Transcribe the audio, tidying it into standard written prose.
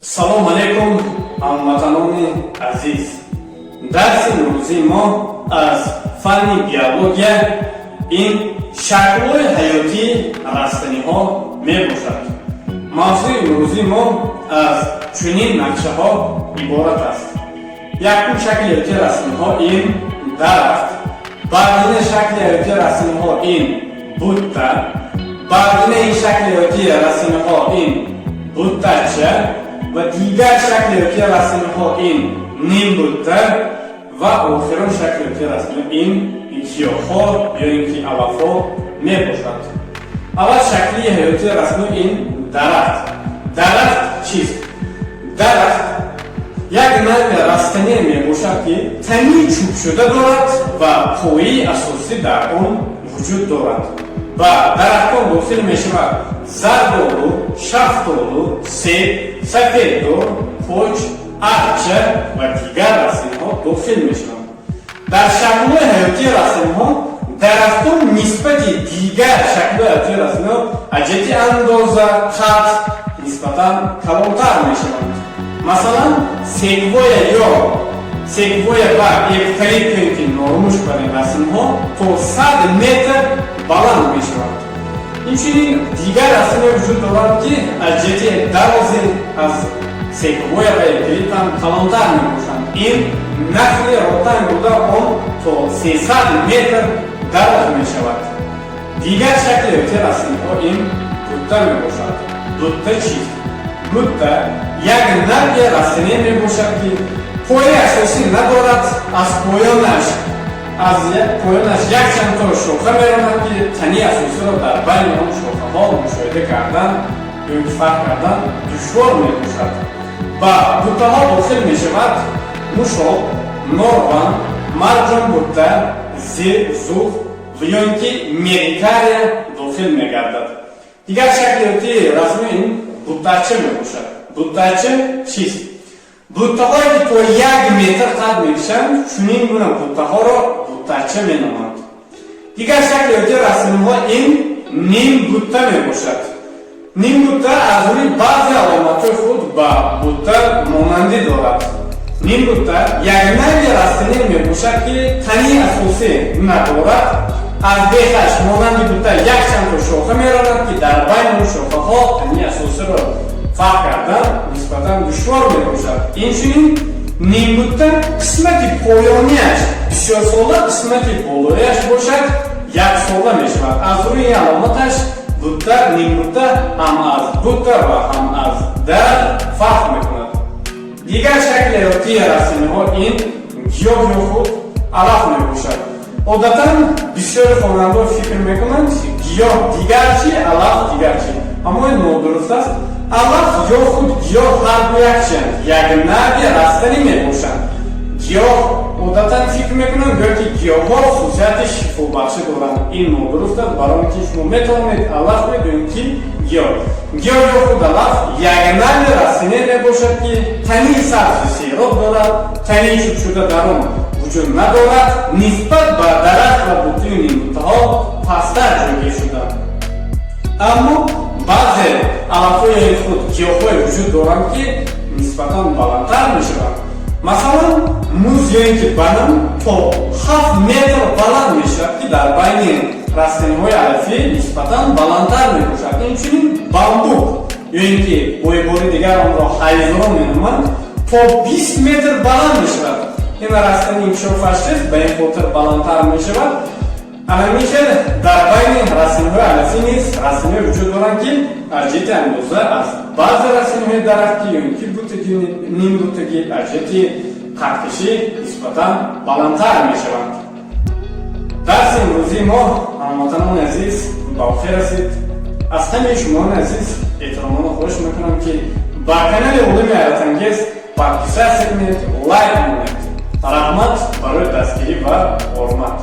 Салом алейкум, ҳамватанони азиз! Дарси имрӯзии мо аз фанни биология ин шаклҳои ҳаётии растаниҳо мебошад. Мавзӯи имрӯзии мо аз чунин нақшаҳо иборат аст. Якум шакли ҳаётии растаниҳо ин дарахт, баъдина шакли ҳаётии растаниҳо ин бутта, баъдина ин шакли ҳаётии растаниҳо ин буттача ва дигар шакли ҳаётии растаниҳо ин нимбутта ва охирон шакли ҳаётии растаниҳо ин гиёҳҳо ё ин ки алафҳо мебошад. Аввал шакли ҳаётии растаниҳо ин дарахт. Дарахт чист? Дарахт як навъи растание мебошад, ки тани чӯбшуда дорад ва пояи асосӣ дар он вуҷуд дорад. Ба дарахтон дохил мешавад зардолу, шафтолу, себ, сафеддор, коч, арча ва дигар растаниҳо дохил мешаванд. Дар шаклҳои ҳаётии растаниҳо дарахтон нисбати дигар шаклҳои ҳаётии растаниҳо аз ҷиҳати андоза, қад нисбатан калонтар мешаванд. Масалан, секвоя ё секвоя ва эвкалипт ё ки нормушк барин растаниҳо то 100 метр баланд мешаванд. Инчунин дигар растаниҳо вуҷуд доранд, ки аз ҷиҳати дарозӣ аз секвоя ва эвкалипт ҳам калонтар мебошанд. Ин нахли ротанг буда, он то 300 метр дароз мешавад. Дигар шакли ҳаётии растаниҳо ин бутта мебошад. Бутта чист? Бутта як навъи растание мебошад, ки пояи асосӣ надорад, аз поёнаш якчанд то шоха меронад, ки тани асосиро дар байни он шохаҳо мушоҳида кардан ё ки фарқ кардан душвор мебошад. Ба буттаҳо дохил мешавад мушоб, норван, марҷонбутта, зир, зуғ ва ё ин ки мерикария дохил мегардад. Дигар шакли ҳаётии растаниҳо ин буттача мебошад. Буттача чист? Буттаҳое, ки то 1 метр қад мекашанд, чунин гуна буттаҳоро буттача меноманд. Дигар шакли ҳаётии растаниҳо ин нимбутта мебошад. Нимбутта аз рӯи баъзе аломатҳои худ ба бутта монандӣ дорад. Нимбутта як навъи растанӣ мебошад, ки тани асосӣ надорад, аз бехаш монанди бутта якчанд то шоха меронад, ки дар байни он шохаҳо тани асосиро фарқ кардан нисбатан душвор мебошад. Инчунин нимбутта қисмати поёнияш бисёрсола, қисмати болояш бошад, яксола мешавад. Аз рӯи ин аломаташ бутта, нимбутта ҳам аз бутта ва ҳам аз дарахт фарқ мекунад. Дигар шакли ҳаётии растаниҳо ин гиёҳ ё худ алаф мебошад. Одатан бисёри хонандаҳо фикр мекунанд, гиёҳ дигар чи, алаф дигар чи, аммо ин нодуруст аст. Алаф ё худ гиёҳ ҳарду якчианд, як навъи растанӣ мебошанд. Гиёҳ, одатан фикр мекунанд, гӯё ки гиёҳҳо хусусияти шифобахшӣ доранд. Ин нодуруст аст, барои он ки шумо метавонед алаф кунед ё ин ки гиёҳ. Гиёҳ ё худ алаф як навъи растанӣ мебошад, ки тани сабзи сероб дорад, тани чӯбшуда дар он вуҷуд надорад, нисбат ба дарахт ва буттаю нимбуттаҳо пасттар ҷойгир шуданд. Аммо баъзе алафҳои худ гиёҳҳое вуҷуд доранд, ки нисбатан баландтар мешаванд. Масалан, муз ё ин ки банан то 7 метр баланд мешавад, ки дар байни растаниҳои алафӣ нисбатан баландтар мебошад. Инчунин бамбук ё ин ки бо ибори дигар онро ҳайзурон меноманд, то 20 метр баланд мешавад. Ин растани инкишофаш чист, ба ин хотир баландтар мешавад. Ана хел дар байни растаниҳои алафӣ низ растаниҳое вуҷуд доранд, ки аз ҷиҳати андоза аз баъзе растаниҳои дарахтӣ ё ин ки буттагӣ, нимбуттагӣ аз ҷиҳати қадкашӣ нисбатан баландтар мешаванд. Дарси имрӯзии мо, ҳамватанони азиз, ба охир расид. Аз ҳамаи шумони азиз эҳтиромона хоҳиш мекунам, ки ба канали Олами ҳайратангез подписаться кунед, лайк монед. Раҳмат барои дастгирӣ ва ҳурмат.